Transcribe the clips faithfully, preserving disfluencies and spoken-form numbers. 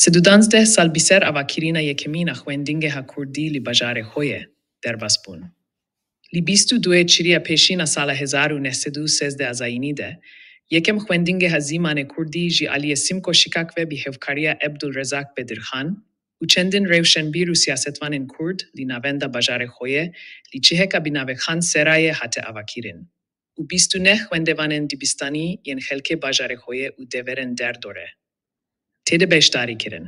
Sed û duwazdeh sal bi ser avakirina yekemîn a xwendingeha kurdî li bajarê xwe ye derbas bûn. Li bîst û duyê çiriya pêşîn a sala hezar û neh sed û sêzdeh a zayînî de, yekem xwendingeha zîmanê kurdî ji aliyê Simko Şikak ve bi hevkariya Ebdulrezak Bedirxan û çendin rewşenbîr û siyasetvanên kurd li navenda bajarê xwe ye, li ciheka bi navê Xan Serayê hate avakirin û bîst û neh xwendevanên dibistanî yên xelkê bajarê xwe ye û deverên derdor e tê de beşdarî kirin.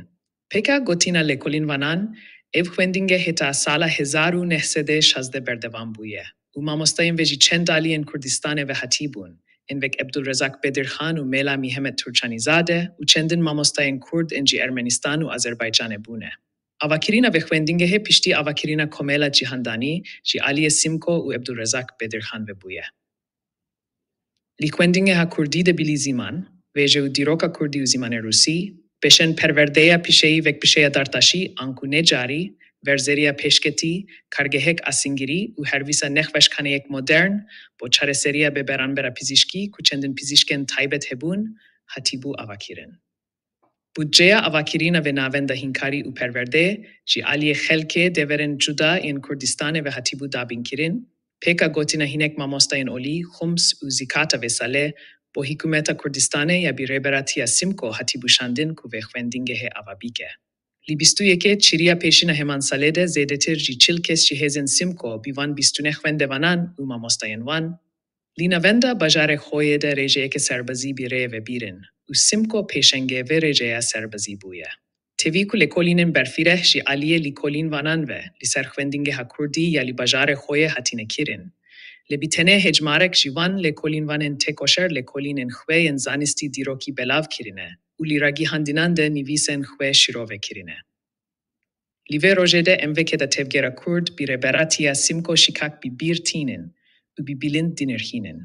Pêka gotina lêkolînvanan, ev xwendingeh heta sala hezar û neh sed û şazdeh berdewam bûye û mamostayên ve ji çend aliyên Kurdistanê ve hatîbûn, ên wek Ebdulrezak Bedirxan û Mela Mihemed Turçanîzade û çendin mamostayên kurd ên ji Ermenistan û Azerbaycanê bûne. Avakirina vê xwendingehê piştî avakirina Komela Cîhandanî ji aliyê Simko û Ebdulrezak Bedirxan ve bûye. Li xwendingeha kurdî de bilî zîman, vêje û dîroka kurdî û zîmanê rûsî, beşên perwerdeya pişeyî wek pişeya Dartaşî anku necarî, verzeriya pêşketî, kargehek a singirî û hervîsa nexweşxaneyek modern bo çareseriya bê beranbera pizîşkî ku çendin pizîşkên taybet hebûn, hatîbû avakirin. Budceya avakirina vê navenda hînkarî û perwerdê ji aliyê xelkê deverên cuda yên Kurdistanê ve hatîbû dabînkirin, pêka gotina hinek mamostayên olî, xums û zîkata vê salê bo hikûmeta Kurdistanê ya bi rêberatiya Simko hatîbû şandin ku vê xwendingehê ava bike. Li bîst û yekê çiriya pêşîna heman salê de zêdetir ji çil kes ji hêzên Simko bi van bîst û neh xwendevanan û mamostayên wan, li navenda bajarê xwe yê de rêjeyeke serbazî bi rê ve bîrin û Simko pêşengê vê rêjeya serbazî bûye. Tevî ku lêkolînên berfireh ji aliyê lêkolînvanan ve li ser xwendingeha kurdî ya li bajarê xwe yê hatine kirin, lê bi tenê hejmarek ji van lêkolînvanên têkoşer lêkolînên xwe yên zanistî dîrokî belav kirine û li ragihandinan de nivîsên xwe şîrove kirine. Li vê rojê de em vekeda tevgera kurd bi rêberatiya Simko Şikak bi bîr tînin û bi bilind dinirxînin.